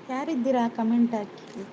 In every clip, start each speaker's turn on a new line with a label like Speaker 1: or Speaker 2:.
Speaker 1: ಯಾರಿದ್ದೀರಾ? Comment ಹಾಕಿ.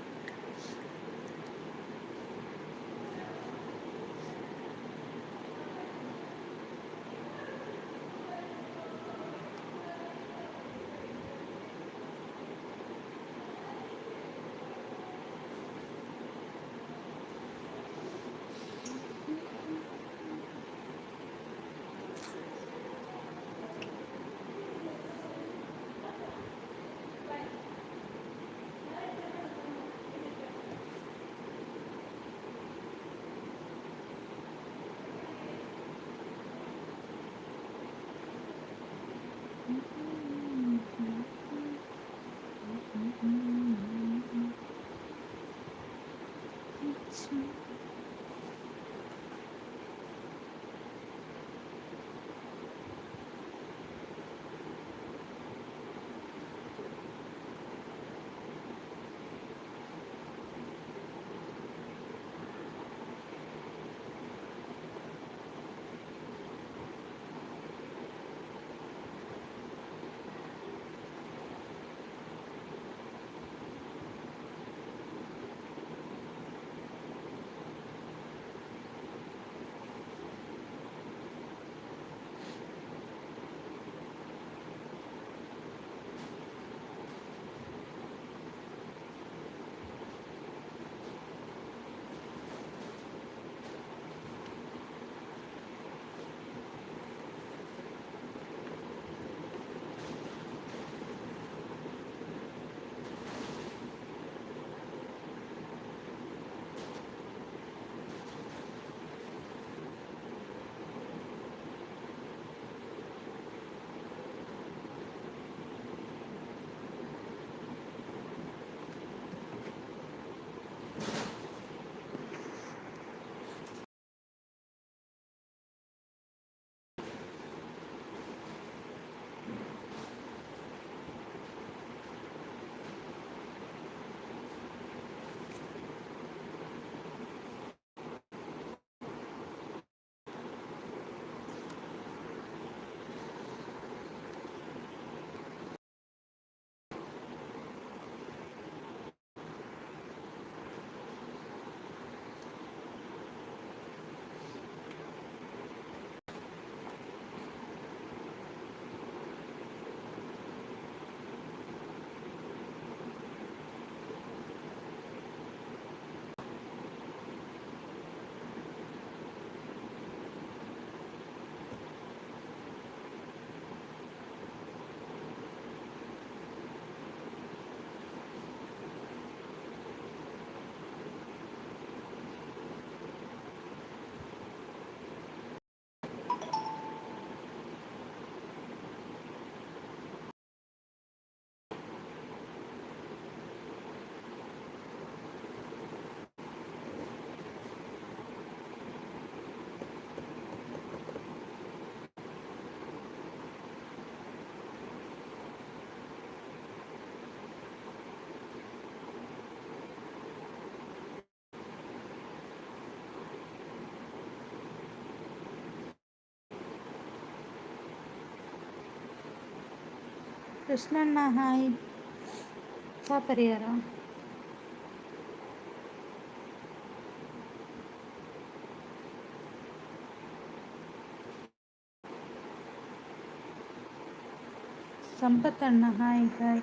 Speaker 1: ಕೃಷ್ಣಣ್ಣ hi. ಚಾ ಪರಿಹಾರ. ಸಂಪತ್ತಣ್ಣ ಹಾಯ್ ಹಾಯ್.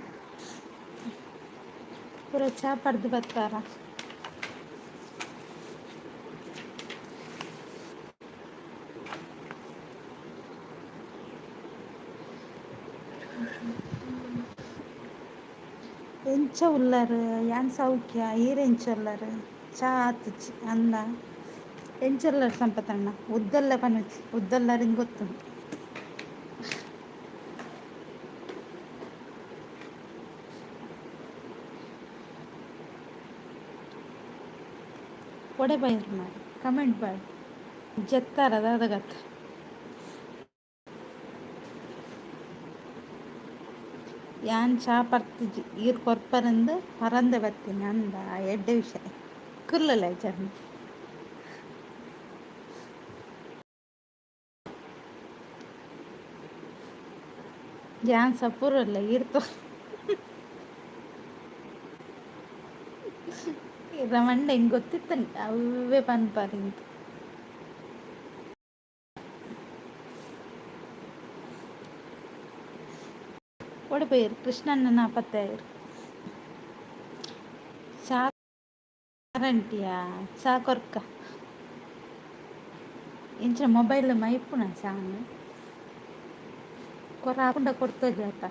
Speaker 1: ಪೂರ ಚಾ ಪಡ್ದು ಬರ್ತಾರ? ಎಂಚ ಉಲ್ಲರ್? ಯಾನ್ ಸೌಖ್ಯ, ಈರ್ ಎಂಚ ಉಲ್ಲರ್? ಚಾ ಆತುಜಿ ಅಂದ. ಎಂಚ ಉಲ್ಲರ್ ಸಂಪತಣ್ಣ? ಉದ್ದಲ್ಲ ಪನುಚಿ, ಉದ್ದಲ್ಲರಿಂಗ್ ಗೊತ್ತುಂಡು. ಒಡೆ ಬೈರ್ ಮಾಡಿ ಕಮೆಂಟ್ ಬಾಯ್ ಜತ್ತಾರ ದಾದಗತ್ತ. ಯಾನ್ ಚಾ ಪರ್ತಿಜಿ, ಈರ್ ಕೊರ್ಪರಂದು ಪರಂದೆ ಬತ್ತೀನಿ ಅಂದ. ಎಡ್ಡೆ ವಿಷಯ ಕುಲ್ಲಲ್ಲ ಜನ. ಯಾನ್ ಸಪೂರಲ್ಲ ಇರ್ತೋ. ರಮಂಡ ಹಿಂಗೆ ಗೊತ್ತಿತ್ತನ್ ಅವೇ ಪನ್ಪಾರಿಂತ. ಓಡಿಪೋಯೆರ್ ಕೃಷ್ಣಣ್ಣ ನಾಪತ್ತೆ ಆಯೆರ್. ಚಾ ಕರಂಟಿಯಾ ಚಾ ಕೊರ್ಕ. ಇಂಚ ಮೊಬೈಲ್ ಮೈಪುನ ಚಾನ್ ಕೊರ ಆಪುಂಡ ಕೊರ್ತೊಜಿ ಆತ.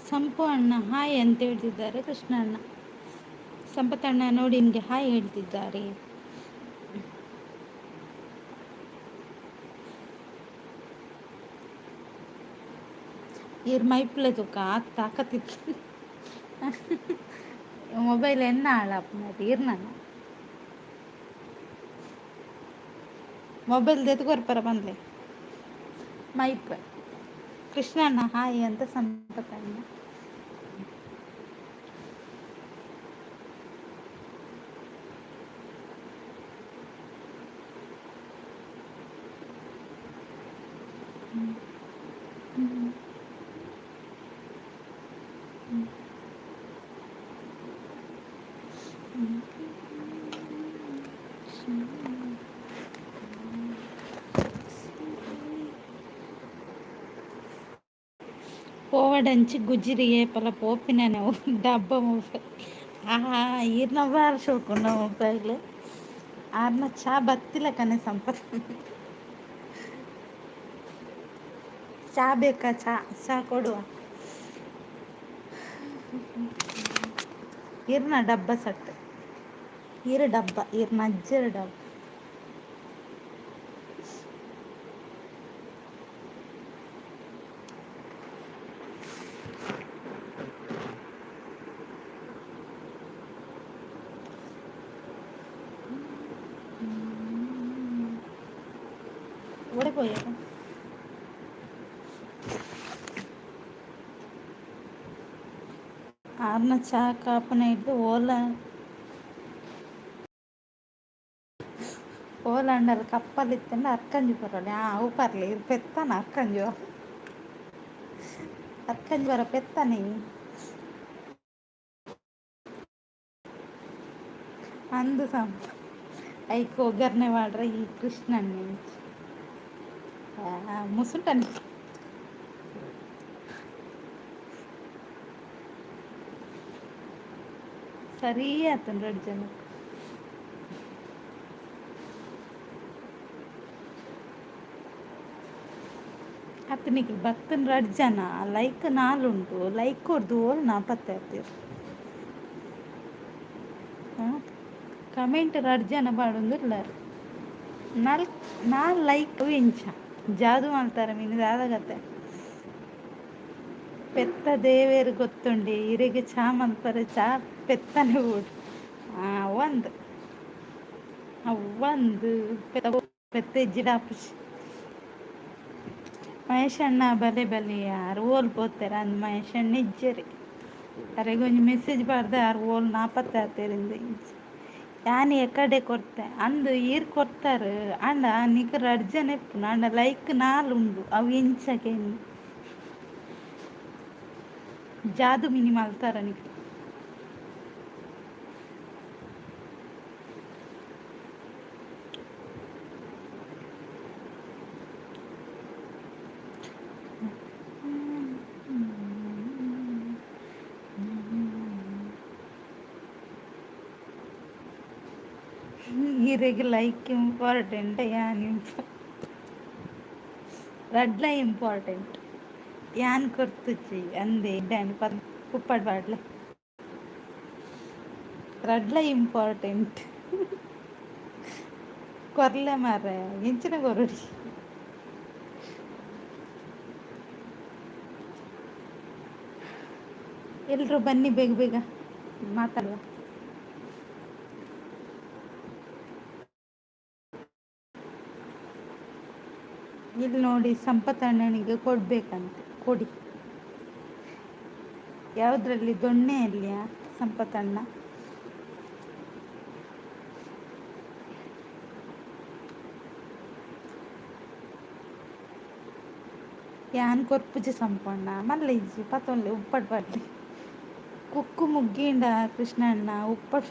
Speaker 1: ಸಂಪು ಅಣ್ಣ ಹಾಯ್ ಅಂತ ಹೇಳ್ತಿದ್ದಾರೆ ಕೃಷ್ಣ ಅಣ್ಣ. ಸಂಪತ್ತಣ್ಣ ನೋಡಿ ನಿಮಗೆ ಹಾಯ್ ಹೇಳ್ತಿದ್ದಾರೆ. ಈರ್ ಮೈಪ್ಲೆ ತುಕ ಆತ್ ತಾಕತ್ತಿತ್ತು. ಮೊಬೈಲ್ ಎನ್ನ ಹಾಳಾಪುನ ಈರ್ನ ಮೊಬೈಲ್ ದೆತ್ತ್ ಕೊರ್ಪರ ಪನ್ಲೆ ಮೈಪ್. ಕೃಷ್ಣಣ್ಣ ಹಾಯ್ ಅಂತ ಸಂಪತ್ತಣ್ಣ. ಪೋವಡಂಚಿ ಗುಜಿರಿ ಏಪಲ ಪೋಪಿನನೆ ಡಬ್ಬ ಮೊಬೈಲ್. ಆಹಾ, ಈರ್ನ ಬಾರ್ ಶೋಕುಂಡ ಮೊಬೈಲ್. ಆರ್ನ ಚಾ ಬತ್ತಿಲ್ಲ ಕನೆ ಸಂಪತ್. ಚಾ ಬೇಕಾ? ಚಾ ಚಾ ಕೊಡುವ. ಈರ್ನ ಡಬ್ಬ ಸಟ್ ಈರ್ ಡಬ್ಬ ಈರ್ನ ಅಜ್ಜರ ಡಬ್ಬ. ಓಡೆ ಪೋಯೆರ್? ಆರ್ನ ಚಾ ಕಾಪುನ ಹಿಡ್ದು ಓಲ ಓಲಾಂಡಲ ಕಪ್ಪಲ್ ಇತ್ತಂಡ ಅರ್ಕಂಜಿ ಪರೊಲಿ. ಆ ಅವು ಪರ್ಲಿ ಇರ್ ಪೆತ್ತನ ಅರ್ಕಂಜು ಅರ್ಕಂಜಿ ಬರ ಪೆತ್ತನೆ ಅಂದು ಸಂಪ ಐಕ್ ಒಗ್ಗರಣೆ ಮಾಡ್ರೆ ಈ ಕೃಷ್ಣಣ್ಣೆ ಮುಸುಂಟನಿ. ಸರಿ ಆತನ್ ರಡ್ಡ್ ಜನ. ಅತ್ ನಿಕ್ಲ್ ಬತ್ತನ್ ರಡ್ಡ್ ಜನ, ಲೈಕ್ ನಾಲ್ ಉಂಟು. ಲೈಕ್ ಕೊರ್ದು ಓಲ್ ನಾಪತ್ತೆ ಆತೆರ್. ಕಮೆಂಟ್ ರಡ್ಡ್ ಜನ ಪಾಡೊಂದುಲ್ಲೆರ್. ನಾಲ್ ನಾಲ್ ಲೈಕ್ ಎಂಚ ಜಾದು ಮಲ್ತಾರ ಮಿನಿ ದಾದ ಕತೆ? ಪೆತ್ತ ದೇವೆರ್ ಗೊತ್ತುಂಡೆ ಇರೆಗ್ ಚಾ ಮಲ್ಪರೆ ಚಾ ಪೆತ್ತನೆ ಬೋಡು. ಒಂದು ಅವ್ವಂದು ಪೆತ್ತ ಪೆತ್ತ ಇಜ್ಜಿಡ ಆಪುಜಿ. ಮಹೇಶ್ ಅಣ್ಣ ಬಲೆ ಬಲೆ ಯಾರ್ ಓಲ್ ಪೋತೆರ್ ಅಂದ್ ಮಹೇಶ್ ಅಣ್ಣ ಇಜ್ಜೆರ್. ಅರೆಗ್ ಒಂಜಿ ಮೆಸೇಜ್ ಪಾಡ್ದೆ ಆರ್ ಓಲ್ ನಾಪತ್ತೆ ಆತೆರಿಂದ್. ಯಾನ್ ಎಕಡೆ ಕೊರ್ತೆ ಅಂದ್ ಈರ್ ಕೊರ್ತಾರ್ ಆಂಡ ನಿಕ್ ರಡ್ಡ್ ಜನ ಇಪ್ಪುನು ಆಂಡ ಲೈಕ್ ನಾಲ್ ಉಂಡು ಅವು ಎಂಚ ಕೇನ್. ಜಾದು ಮಿನಿ ಮಲ್ತಾರ ನಿಕ್ಲ್. ಇರೆಗ್ ಲೈಕ್ ಇಂಪಾರ್ಟೆಂಟ್ ಯಾನ್ ರಡ್ಲ ಇಂಪಾರ್ಟೆಂಟ್. ಯಾನ್ ಕೊರ್ತುಜಿ ಅಂದೆ ಎಡ್ಡೆ ಕುಪ್ಪಡ್ ಪಾಡ್ಲೆ. ರಡ್ಲ ಇಂಪಾರ್ಟೆಂಟ್. ಕೊರ್ಲೆ ಮಾರ್ರೆ ಎಂಚಿನ ಕೊರೊಡಿ. ಎಲ್ರು ಬನ್ನಿ ಬೇಗ ಬೇಗ ಮಾತಾಡುವ. ಇಲ್ಲಿ ನೋಡಿ, ಸಂಪತ್ತಣ್ಣನಿಗೆ ಕೊಡಬೇಕಂತೆ, ಕೊಡಿ. ಯಾವುದರಲ್ಲಿ? ದೊಣ್ಣೆಯಲ್ಲಿಯಾ ಸಂಪತ್ತಣ್ಣ? ಯಾನ್ ಕೊರ್ಪುಜಿ ಸಂಪಣ್ಣ, ಮಲ್ಲ ಇಜ್ಜಿ ಪತ್ತೊಂಲೆ ಉಪ್ಪಡ್ ಪಡ್ಲಿ. ಕುಕ್ಕು ಮುಗ್ಗಿಂಡ ಕೃಷ್ಣಣ್ಣ ಉಪ್ಪಡ್.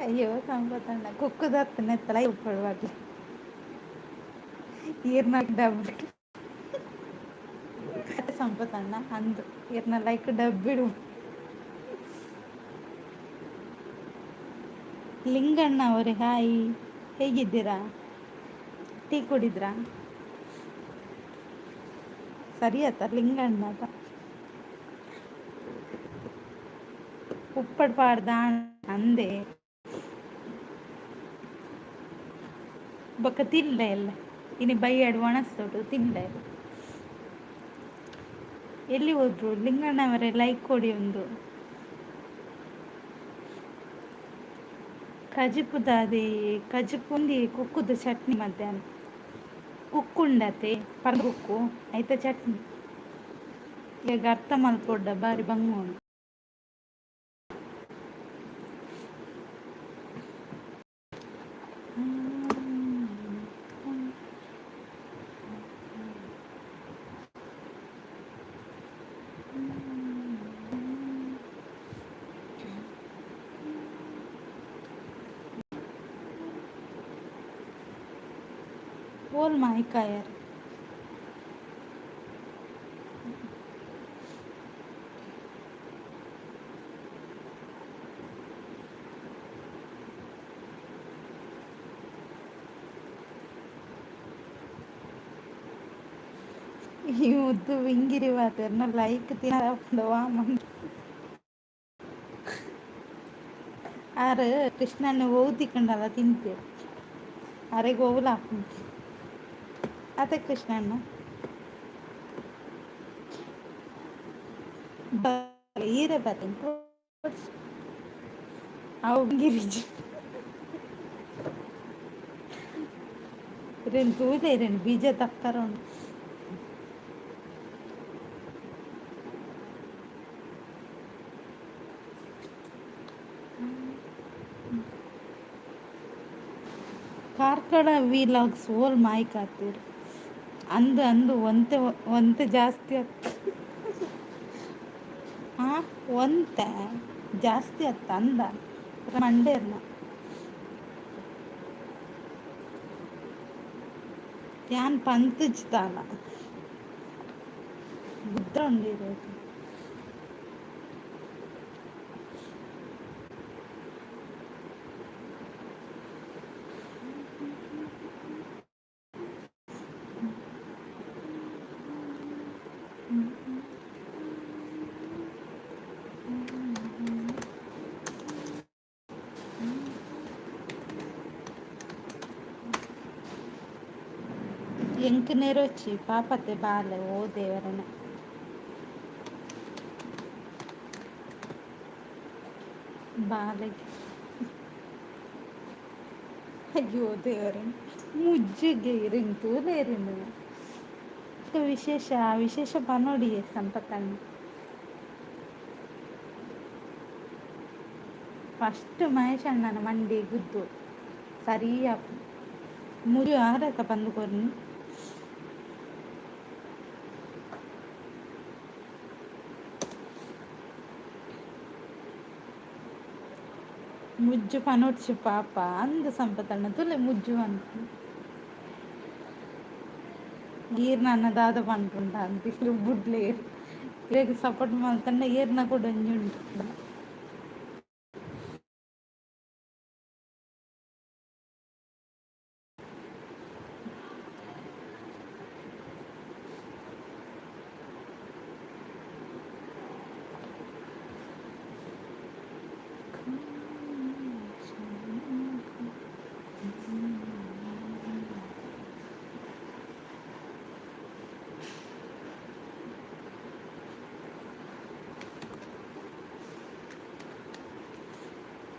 Speaker 1: ಅಯ್ಯೋ ಸಂಪತ್ತಣ್ಣ, ಕುಕ್ಕುದತ್ತ ನೆತ್ತಲ ಉಪ್ಪಡ್ ಪಡ್ಲಿ. ಈರ್ನ ಡಬ್ಬಿ ಸಂಪತ್ತಣ್ಣ ಅಂದು ಈರ್ನ ಲೈಕ್ ಡಬ್ಬಿಡು. ಲಿಂಗಣ್ಣ ಅವರೇ, ಹಾಯ್, ಹೇಗಿದ್ದೀರಾ? ಟೀ ಕುಡಿದ್ರಾ? ಸರಿ ಆತ ಲಿಂಗಣ್ಣದ ಉಪ್ಪಡ್ ಪಾಡ್ದ ಅಂದೆ. ಬೊಕ್ಕ ತಿನ್ಲೆ ಎಲ್ಲ ಇನಿ ಬೈಯಾಡ್ ಒಣಸ್ತೊಡು ತಿನ್ಲೆ. ಎಲ್ಲಿ ಹೋದ್ರು ಲಿಂಗಣ್ಣವರೇ? ಲೈಕ್ ಕೊಡಿ ಒಂದು. ಕಜಿಪುದಾದೆ ಕಜಿಪುಂದಿ ಕುಕ್ಕುದ ಚಟ್ನಿ. ಮಧ್ಯಾಹ್ನ ಕುಕ್ಕುಂಡತೆ ಪರ್ದು ಕುಕ್ಕು ಐತ ಚಟ್ನಿ. ಈಗ ಅರ್ಥ ಮಲ್ಪೊಡ್ಡ ಬಾರಿ ಬಂಗ ಉಂಡು. ಓಲ್ ಮಾಯ್ಕಾಯರ್. ಈ ಮುದ್ದು ವಿಂಗಿರಿ ವಾತೆರ್ನ ಲೈಕ್ ತಿನ್ನರ ವಾಮನ್ ಆರು ಕೃಷ್ಣನ ಓದಿಕೊಂಡಲ್ಲ ತಿಂತೀರ ಅರೆಗೆ ಓವುಲ ಅದೇ ಕೃಷ್ಣಣ್ಣ ಈರೆ ಬತ್ತಿ ಅವು ಗಿರಿಜಿ రెండు ತೂಲೆ రెండు ಬೀಜ ತಕ್ಕಾರ ಉಂಡು. ಕಾರ್ಕಳ ವಿಲಾಗ್ಸ್ ಓಲ್ ಮಾಯ್ಕಾತೀರ್ ಅಂದು ಅಂದು ಒಂತೆ ಒಂತೆ ಜಾಸ್ತಿ ಆತ್. ಆ ಒಂತೆ ಜಾಸ್ತಿ ಆತ್ ಅಂದ ಮಂಡೇರ್ನ. ಯಾನ್ ಪಂತುಜ್ ದಾಲ ಬುದ್ರ ಉಂಡು. ಎಂಕ್ ನೆರೊಚ್ಚಿ ಪಾಪತೆ ಬಾಲೆ ಓ ದೇವರನೆ. ಬಾಲೆಗೆ ಅಯ್ಯೋ ದೇವರೇ, ಮುಜ್ಜುಗೆ ಇರೆನ್ ತೂಲೇರಿನ. ವಿಶೇಷ ವಿಶೇಷ ಪನೊಡಿ ಸಂಪತ್ತಣ್ಣ. ಫಸ್ಟ್ ಮಹೇಶ್ ಅಣ್ಣನ ಮಂಡಿ ಗುದ್ದು ಸರಿ ಮುರಿ ಆರಕ ಬಂದು ಕೊರ್ನಿ. ಮುಜ್ಜು ಪನೊಡ್ಚಿ ಪಾಪ ಅಂದ್ ಸಂಪತ್ತಣ್ಣ ತುಲೆ ಮುಜ್ಜು ಅಂತ ಈರ್ ನನ್ನ ದಾದ ಪನ್ಪುಂಡ ಅಂತ ಬುಡ್ಲೇರ್ ಇರೆಗ್ ಸಪೋರ್ಟ್ ಮಲ್ತಂಡ ಈರ್ನ ಕೂಡ ಒಂಜಿ ಉಂಡು.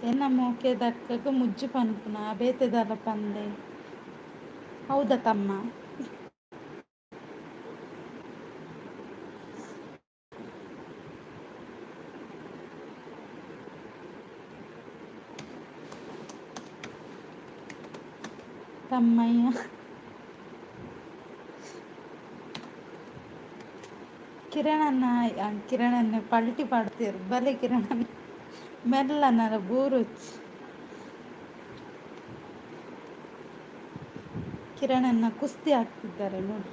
Speaker 1: ಎನ್ನ ಮೋಕೆದಕ್ಕಗ್ ಮುಜ್ಜು ಪನ್ಪುನ ಬೇತೆ ದಾಲ ಪನ್ಲೆ ಹೌದಾ ತಮ್ಮ? ತಮ್ಮಯ್ಯ ಕಿರಣನ್ನ, ಕಿರಣನ್ನ ಪಲ್ಟಿ ಪಾಡ್ತೀರ್ ಬಲೆ ಕಿರಣನ್ನ, ಮೆಲ್ಲನರ ಬೂರುಚ್. ಕಿರಣನ್ನ ಕುಸ್ತಿ ಆಗ್ತಿದ್ದಾರೆ ನೋಡಿ.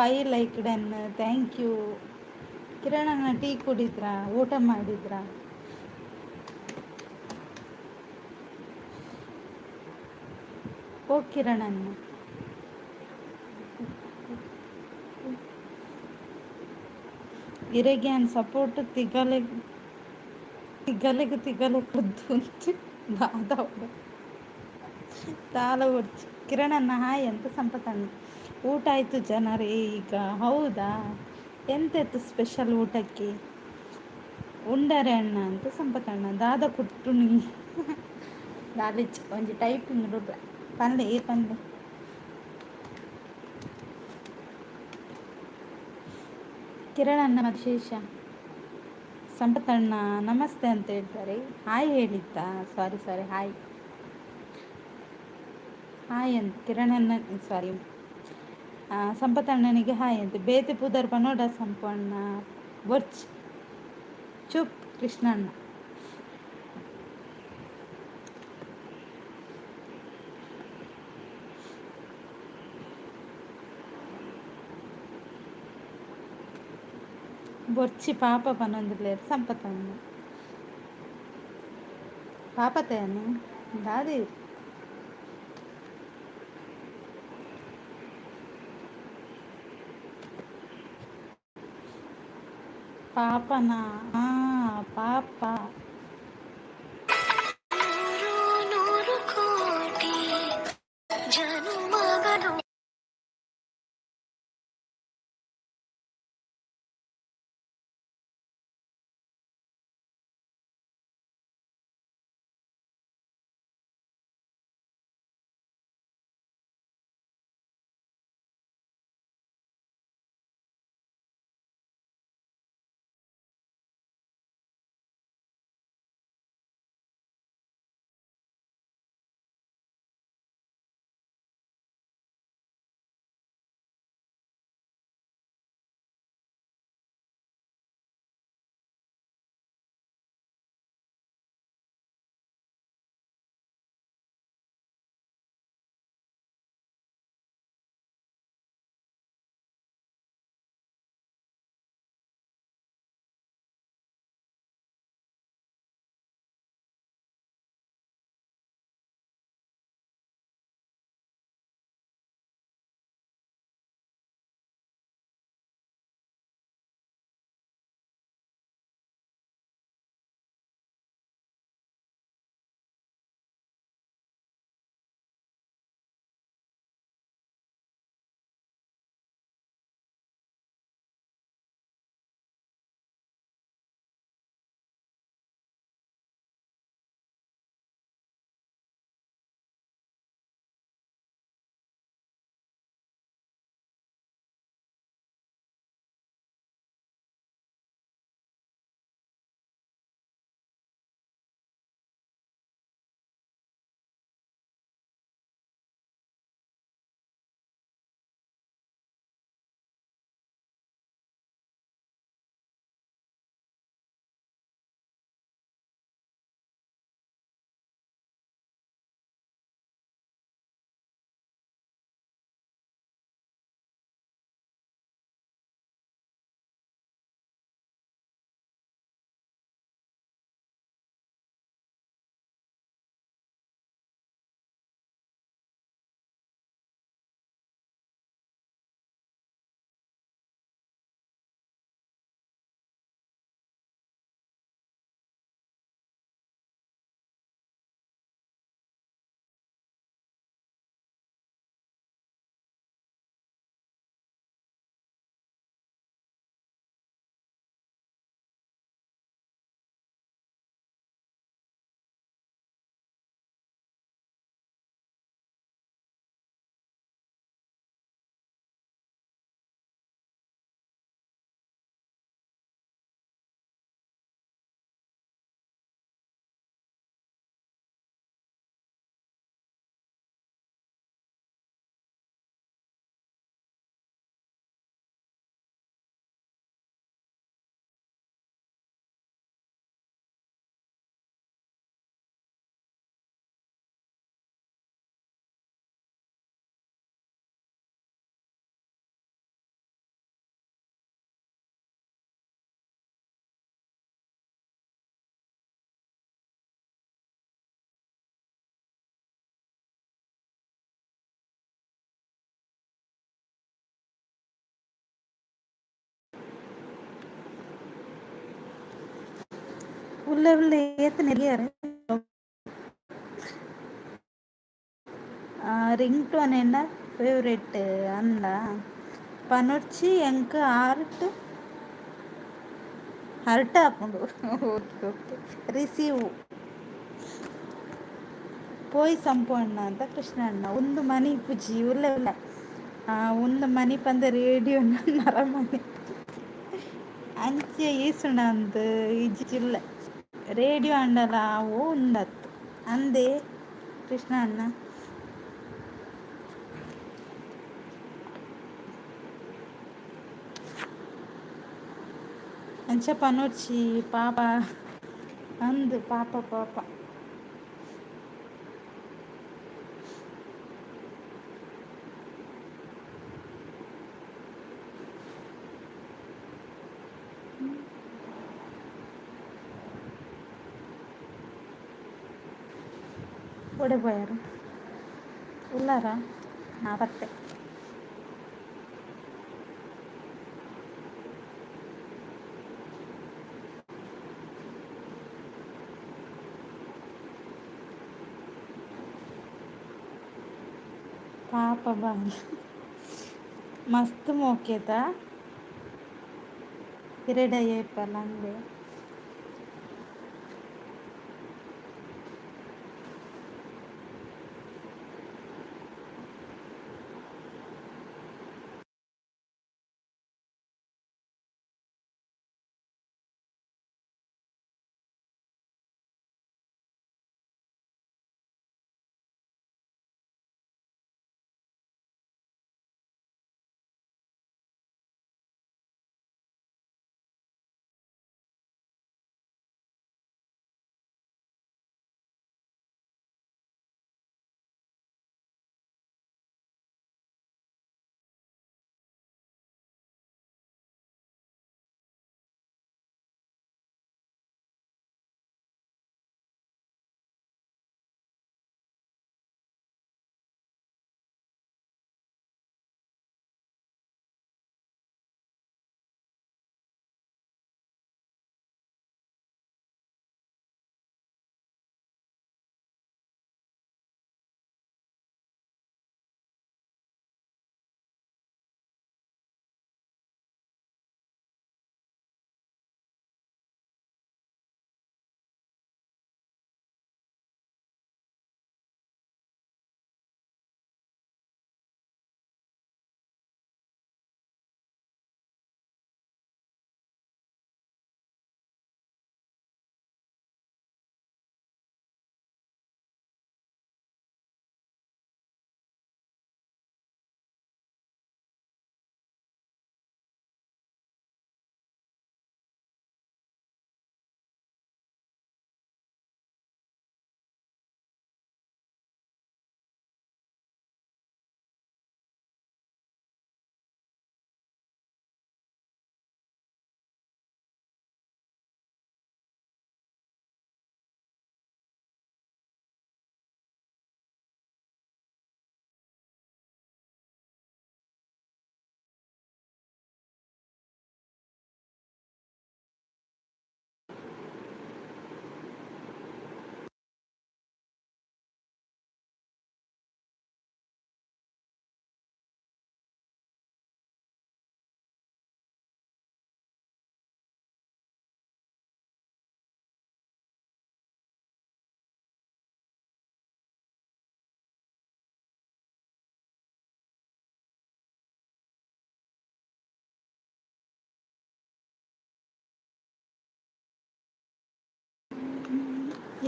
Speaker 1: 5 ಲೈಕ್ ಡನ್, thank you. ಕಿರಣನ್ನ ಟೀ ಕುಡಿದ್ರಾ, ಊಟ ಮಾಡಿದ್ರಾ? ಓ ಕಿರಣನ್ನ, ಇರೆಗ್ ಯಾನ್ ಸಪೋರ್ಟ್ ತಿಗಲೆ ತಿಗಲೆಗ್ ತಿಗಲೆ ಕೊರ್ದು ದಾದ ದಾಲ ಬೊಡ್ಚಿ. ಕಿರಣಣ್ಣ ಹಾಯ್ ಅಂತ ಸಂಪತಣ್ಣ. ಊಟ ಆಯಿತು ಜನರೇ ಈಗ. ಹೌದಾ? ಎಂತೆತ್ತು ಸ್ಪೆಷಲ್ ಊಟಕ್ಕೆ? ಉಂಡರೆ ಅಣ್ಣ ಅಂತ ಸಂಪತಣ್ಣ. ದಾದ ಕುಟ್ಟುನಿ ದಾಲಿಚ್ ಒಂಜಿ ಟೈಪಿಂಗ್ ಪನ್ಲೆ, ಏ ಪನ್ಲೆ. ಕಿರಣಣ್ಣ ವಿಶೇಷ. ಸಂಪತಣ್ಣ ನಮಸ್ತೆ ಅಂತ ಹೇಳ್ತಾರೆ. ಹಾಯ್ ಹೇಳಿದ್ದ? ಸಾರಿ ಸಾರಿ, ಹಾಯ್ ಹಾಯ್ ಅಂತ ಕಿರಣಣ್ಣ, ಸಾರಿ ಸಂಪತಣ್ಣನಿಗೆ ಹಾಯ್ ಅಂತ. ಬೇತೆ ಪುದರ್ ಪನೋಡ ಸಂಪಣ್ಣ ಬೊರ್ಚ್ ಚುಪ್ ಕೃಷ್ಣಣ್ಣ. ಬೊರ್ಚಿ ಪಾಪ ಪನೊಂದುಲ್ಲೆರ್ ಸಂಪತಣ್ಣ. ಪಾಪತೇನೆ ದಾದಿ ಪಾಪನಾ? ಪಾಪ.
Speaker 2: ನೂರು ಕೋಟಿ ಜನುಮಗಳು.
Speaker 1: ಉಲ್ಲೆ ಉಲ್ಲೆ ಏತ್ ನೆರಿಯರ್. ರಿಂಗ್ ಟೋನ್ ಎನ್ನ ಫೇವ್ರೇಟ್ ಅಂದ ಪನೊಡ್ಚಿ ಎಂಕ್ ಆರ್ಟ್ ಹರ್ಟ್ ಆಪುಂಡು. ಓಕೆ ಓಕೆ ರಿಸೀವ್ ಪೋಯ್ ಸಂಪು ಅಣ್ಣ ಅಂತ ಕೃಷ್ಣ ಅಣ್ಣ. ಒಂದು ಮನಿ ಪುಜಿ ಉಲ್ಲೆ ಉಲ್ಲೆ ಒಂದು ಮನಿ ಪಂದ ರೇಡಿಯೋ ನರಮನಿ ಅಂಚೆ ಈಸುಂಡ ಅಂದ್ ಇಜ್ಜಿಲ್ಲ ರೇಡಿಯೋ ಅಂಡಲ ಅವು ಉಂಡತ್ತು ಅಂದೇ ಕೃಷ್ಣ ಅಣ್ಣ. ಅಂಚ ಪನೊಡ್ಚಿ ಪಾಪ ಅಂದ್ ಪಾಪ ಪಾಪ. ಒಡೆ ಪೋಯೆರ್ ಉಲ್ಲಾರ ನಾ ಬತ್ತೆ. ಪಾಪ ಬಾಲ್ ಮಸ್ತ್ ಮೋಕೆದ ಇರೆಡ ಏಪಲ ಅಂದೆ.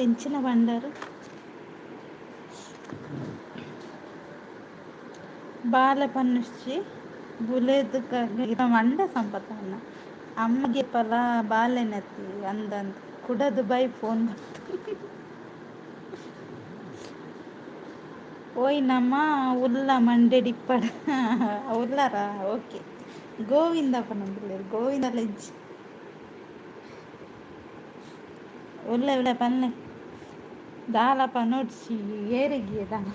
Speaker 1: ಎಂಚಿನ ಬಂಡರ್ ಬಾಲೆ ಪನ್ನುರ್ಚಿ ಬುಲೆದ್ ಮಂಡ ಸಂಪತ್ತಣ್ಣ ಅಮ್ಮಗೆ ಪಲ ಬಾಲೆನತಿ ಅಂದಂದ್ ಕುಡ ದುಬೈ ಫೋನ್ ಬತ್ತು ಓಯ್ ನಮ್ಮ ಉಲ್ಲ ಮಂಡೆಡಿಪ್ಪಡ ಉಲ್ಲಾರ ಓಕೆ ಗೋವಿಂದ ಪನ್ನೊಂದುಲ್ಲೆರ್ ಗೋವಿಂದ ಲೆಜ್ಜಿ ಉಲ್ಲೆ ಉಲ್ಲೆ ಪನ್ಲೆ ದಾಲ ಪನೊಡ್ಚಿ ಏರೆಗ್ ದಾಲ.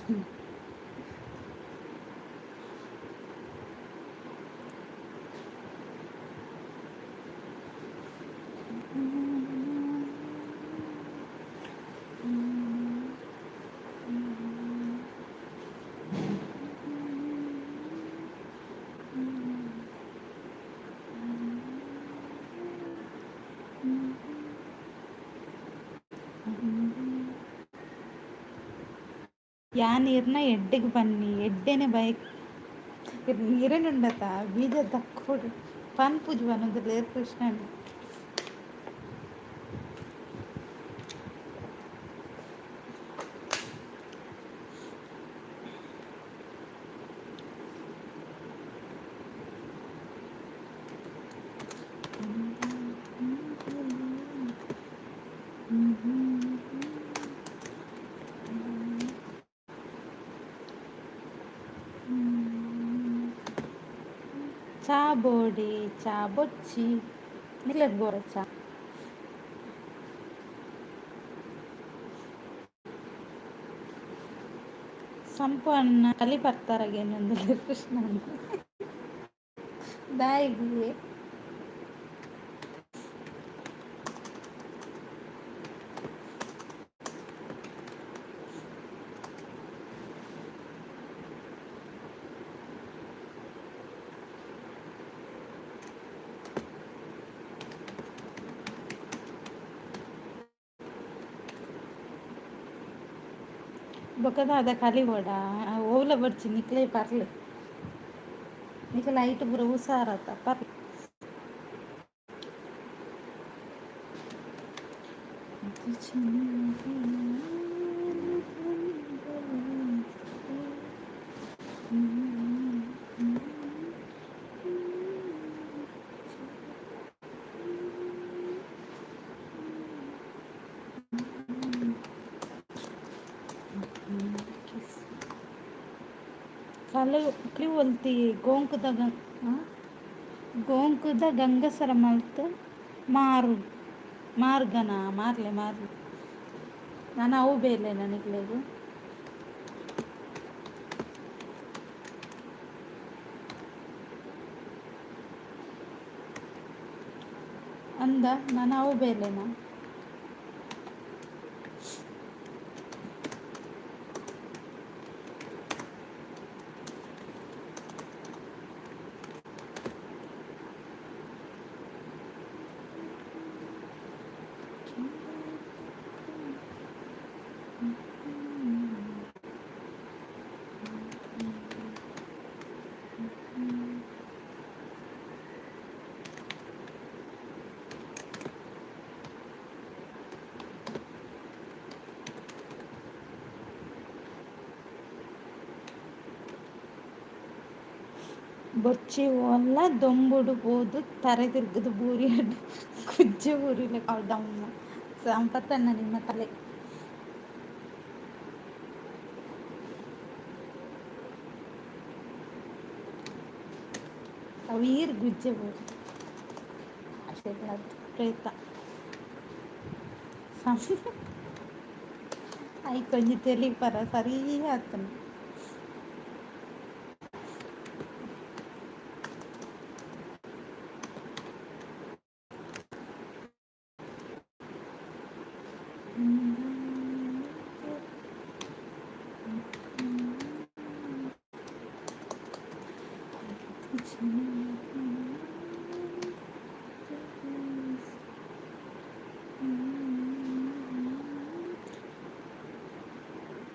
Speaker 1: ಯಾನ್ ಇರ್ನ ಎಡ್ಡೆಗ್ ಬನ್ನಿ, ಎಡ್ಡೆನೆ ಬೈಕ್ ಇರೆನುಂಡತ ಬೀಜ ದಕ್ಕೊಡು ಪನ್ಪುಜಿ ಪನೊಂದುಲ್ಲೆರ್ ಕೃಷ್ಣಣ್ಣ. ಚಾ ಬೋಡಿ ಚಾ ಬೊಚ್ಚಿ ನಿಕ್ಲೆಗ್ ಬೋರ ಚಾ? ಸಂಪು ಅಣ್ಣ ಕಲಿ ಬರ್ತಾರಗೇನೊಂದುಲ್ಲೆರ್ ಕೃಷ್ಣಣ್ಣ ದಾಯೆಗ್? ಬೊಕ ದಾದ ಕಲಿ ಬೋಡ? ಓವ್ಲ ಬೊಡ್ಚಿ, ನಿಕ್ಲೆ ಪರ್ಲೆ, ನಿಕ್ಲೆ ಐಟ್ ಪೂರ ಉಸಾರತ ಪರ್ಲೆ. ಕಲಿ ಕಲಿ ಒಲ್ತಿ ಗೋಂಕುದ ಗೋಂಕುದ ಗಂಗಸರ ಮಲ್ತ್ ಮಾರು ಮಾರ್ಗನ ಮಾರ್ಲೆ ಮಾರ್ಲೆ. ನಾನು ಅವು ಬೇಲೆ ನಿಕ್ಲೆಗ್. ಅಂದ ನಾನು ಅವು ಬೇಲೆನಾ? ಬೊರ್ಚಿ ಓಲ್ಲ ದೊಂಬುಡು ಪೋದು ತರೆ ತಿರ್ಗುದು ಬೂರಿ ಗುಜ್ಜೆ ಬೂರಿಲೆ ದಮ್ಮ ಸಂಪತ್ತಣ್ಣ ನಿಮ್ಮ ತಲೆ. ಅವು ಈರ್ ಗುಜ್ಜೆ ಬೂರಿ ಪ್ರೇತ ಐಕ್ ಒಂಜಿ ತೆಲಿಪರ ಸರಿ ಆತುಂಡು.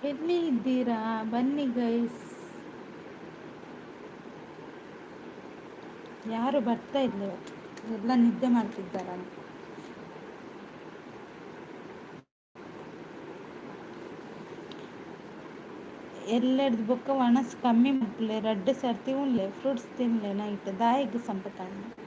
Speaker 1: ಎಲ್ಲಿ ಇದ್ದೀರಾ? ಬನ್ನಿ ಗೈಸ್. ಯಾರು ಬರ್ತಾ ಇಲ್ಲ ಇವತ್ತು, ಎಲ್ಲ ನಿದ್ದೆ ಮಾಡ್ತಿದ್ದಾರ. ಎಲ್ಲೆಡ್ದು ಬೊಕ್ಕ ಒಣಸ್ ಕಮ್ಮಿ ಮಲ್ಪುಲೆ, ರಡ್ಡ್ ಸರ್ತಿ ಉನ್ಲೆ, ಫ್ರೂಟ್ಸ್ ತಿನ್ಲೆ ನೈಟ್. ದಾಯೆಗ್ ಸಂಪತಣ್ಣ?